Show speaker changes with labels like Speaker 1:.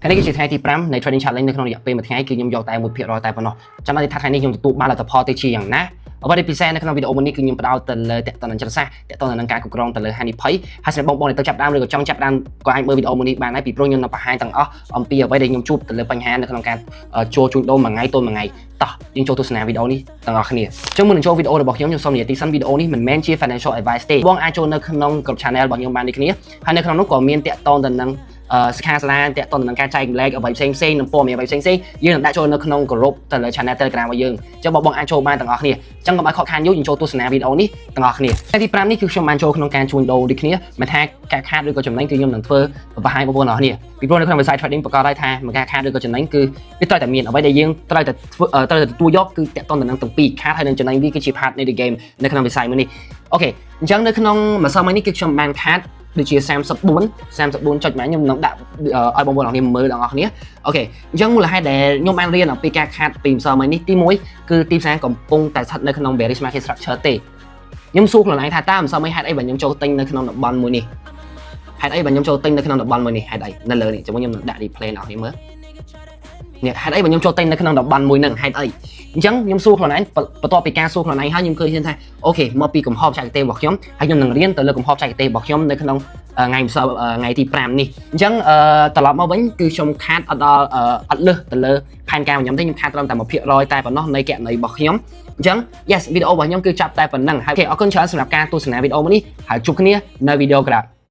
Speaker 1: ថ្ងៃនេះគឺជាថ្ងៃទី5នៃ Trading Challenge នៅក្នុងរយៈពេលមួយថ្ងៃគឺខ្ញុំយកតែ1%តែប៉ុណ្ណោះចាំដល់ថាថ្ងៃនេះខ្ញុំទទួលបានលទ្ធផលទៅជាយ៉ាងណាអ្វីដែលពិសេសនៅក្នុងវីដេអូមួយនេះគឺខ្ញុំផ្ដោតទៅលើតកតនឹងចិត្តសាស្ត្រតកតនឹងការគ្រប់គ្រងទៅលើហានិភ័យហើយសម្រាប់បងប្អូនដែលទៅចាប់ដើមឬក៏ចង់ចាប់ដើមក៏អាចមើលវីដេអូមួយនេះបានដែរពីព្រោះខ្ញុំនឹងបង្ហាញទាំងអស់អំពីអ្វីដែលខ្ញុំជួបទៅលើបញ្ហានៅក្នុងការចូលជួញដូរមួយថ្ងៃទល់មួយថ្ងៃតោះយើងចូលទស្សនាវីដេអូនេះទាំងអស់គ្នាអញ្ចឹងមុននឹងចូលវីដេអូរបស់ខ្ញុំខ្ញុំសូមនិយាយទីសិនវីដេអូនេះមិនមែនជា financial advice ទេបងអាចចូលនៅក្នុងក្រុម channel របស់ខ្ញុំបានដូចគ្នាហើយនៅក្នុងនោះក៏មានតាក់ទងទៅនឹង សិក្ខាសាលាតាក់ទងទៅនឹងការចែករំលែកអ្វីផ្សេងផ្សេងនិងព័ត៌មានអ្វីផ្សេងផ្សេងយើងនឹងដាក់ចូលនៅក្នុងក្រុមទៅលើ channel Telegram របស់យើងអញ្ចឹងបងបងអាចចូលបានទាំងអស់គ្នាអញ្ចឹងកុំឲ្យខកខានយូរយើងចូលទស្សនាវីដេអូនេះទាំងអស់គ្នាថ្ងៃទី5នេះគឺខ្ញុំបានចូលក្នុងការជួញដូរដូចគ្នាមិនថាការខាតឬក៏ចំណេញគឺខ្ញុំនឹងធ្វើបង្ហាញបងប្អូនទាំងអស់គ្នាពីព្រោះនៅក្នុងវិស័យ trading ប្រកបដោយថាមិនការខាតឬក៏ចំណេញគឺវាត្រូវតែមានអ្វីដែលយើងត្រូវតែធ្វើត្រូវតែទទួលយកគឺតាក់ទងទៅនឹងទាំងពីរខាតហើយនិងចំណេញវាគឺជា part នៃ the game នៅក្នុងវិស័យមួយនេះOK អញ្ចឹងនៅក្នុងម្សិលមិញនេះគឺខ្ញុំបានខាតដូចជា34 34ចុចម៉ាខ្ញុំនឹងដាក់ឲ្យបងប្អូនអរគ្នាមើលទាំងអស់គ្នាOK អញ្ចឹងមូលហេតុដែលខ្ញុំបានរៀនអំពីការខាតពីម្សិលមិញនេះទី1គឺទីផ្សារកំពុងតែស្ថិតនៅក្នុង bearish market structure ទេខ្ញុំសួរខ្លួនឯងថាតើម្សិលមិញហេតុអីបើខ្ញុំចូលទិញនៅក្នុងតំបន់មួយនេះហេតុអីបើខ្ញុំចូលទិញនៅក្នុងតំបន់មួយនេះហេតុអីនៅលើនេះចាំខ្ញុំនឹងដាក់ replay អ្នកនរគ្នាមើលនេះហេតុអីបើខ្ញុំចូលទិញនៅក្នុងតំបន់មួយហ្នឹងហេតុអីអញ្ចឹងខ្ញុំសួរខ្លួនឯងបន្ទាប់ពីការសួរខ្លួនឯងហើយខ្ញុំឃើញថាOK មកពីកំហុសបច្ចេកទេសរបស់ខ្ញុំហើយខ្ញុំនឹងរៀនទៅលើកំហុសបច្ចេកទេសរបស់ខ្ញុំនៅក្នុងថ្ងៃម្សិលថ្ងៃទី5នេះអញ្ចឹងត្រឡប់មកវិញគឺខ្ញុំខាតអត់ដល់អត់លើសទៅលើផែនការរបស់ខ្ញុំទេខ្ញុំខាតត្រឹមតែ1%តែប៉ុណ្ណោះនៃគណនីរបស់ខ្ញុំអញ្ចឹង yes វីដេអូរបស់ខ្ញុំគឺចាប់តែប៉ុណ្ណឹងហើយ OK អរគុណច្រើនសម្រាប់ការទស្សនាវីដេអូមួយនេះហើយជួបគ្នានៅវីដេអូក្រោយ។